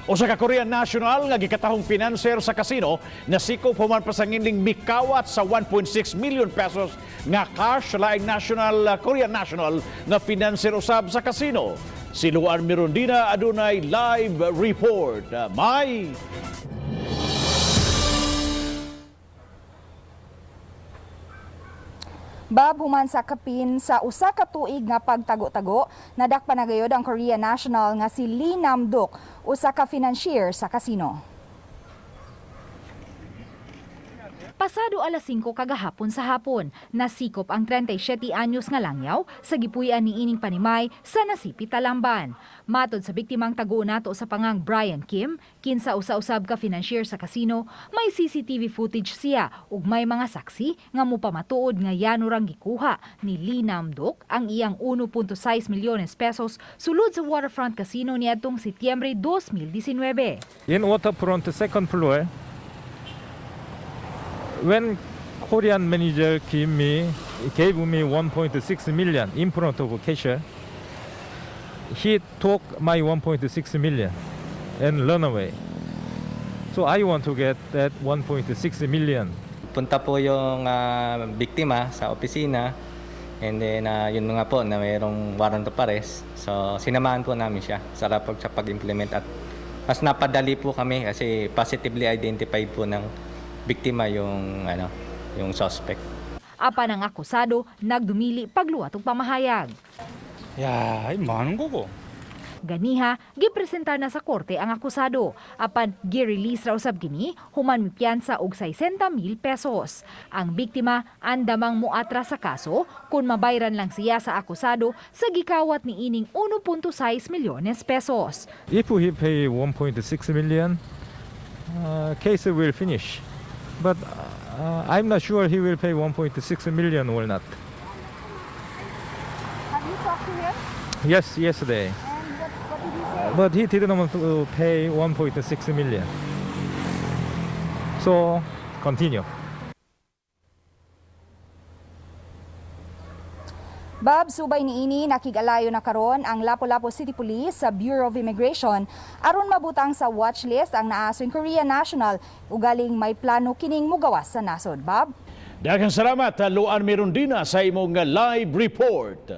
Usa ka Korean national nga gikatahong financer sa casino, nasikop human pasanginling mikawat sa 1.6 million pesos nga cash sa laing national Korean national nga financer usab sa casino. Si Luan Mirondina adunay live report. May Bab, human sa kapin sa usa ka tuig nga pagtago-tago, nadakpan na gayod ang Korean national nga si Lee Namduk, usa ka financier sa casino. Pasado alas 5 kagahapon sa hapon, nasikop ang 37 anyos nga langyaw sa gipuy-an ni ining panimay sa Nasipit, Talamban. Matod sa biktimang tago nato sa pangang Brian Kim, kinsa usa-usab ka financier sa casino, may CCTV footage siya ug may mga saksi nga mupamatuod nga yano rang gikuha ni Lee Namduk ang iyang 1.6 milyones pesos sulod sa Waterfront Casino niadtong Setyembre 2019. In Waterfront second floor, when Korean manager gave me 1.6 million in front of cashier, he took my 1.6 million and run away. So I want to get that 1.6 million. Punta po yung biktima sa opisina and then yun nga po na mayroong warrant of arrest. So sinamahan po namin siya sa pag-implement at mas napadali po kami kasi positively identified po ng biktima yung suspect. Apan ang akusado nagdumili pagluwat og pamahayag. 야, 이 뭐 하는 거고? Ganiha, gipresentar na sa korte ang akusado. Apan gi-release ra usab kini human mipiyansa og 60 mil pesos. Ang biktima andamang muatras sa kaso kung mabayran lang siya sa akusado sa gikawat ni ining 1.6 milyones pesos. If he pay 1.6 million, case will finish. But I'm not sure he will pay 1.6 million or not. Have you talked to him? Yes, yesterday. And what did he say? But he didn't want to pay 1.6 million. So continue. Bab, subay niini, nakig-alayo na karon ang Lapu-Lapu City Police sa Bureau of Immigration aron mabutang sa watch list ang naasoy Korean national ugaling may plano kining mugawas sa nasod. Bab? Daghang salamat, Luan Mirondina, sa imong live report.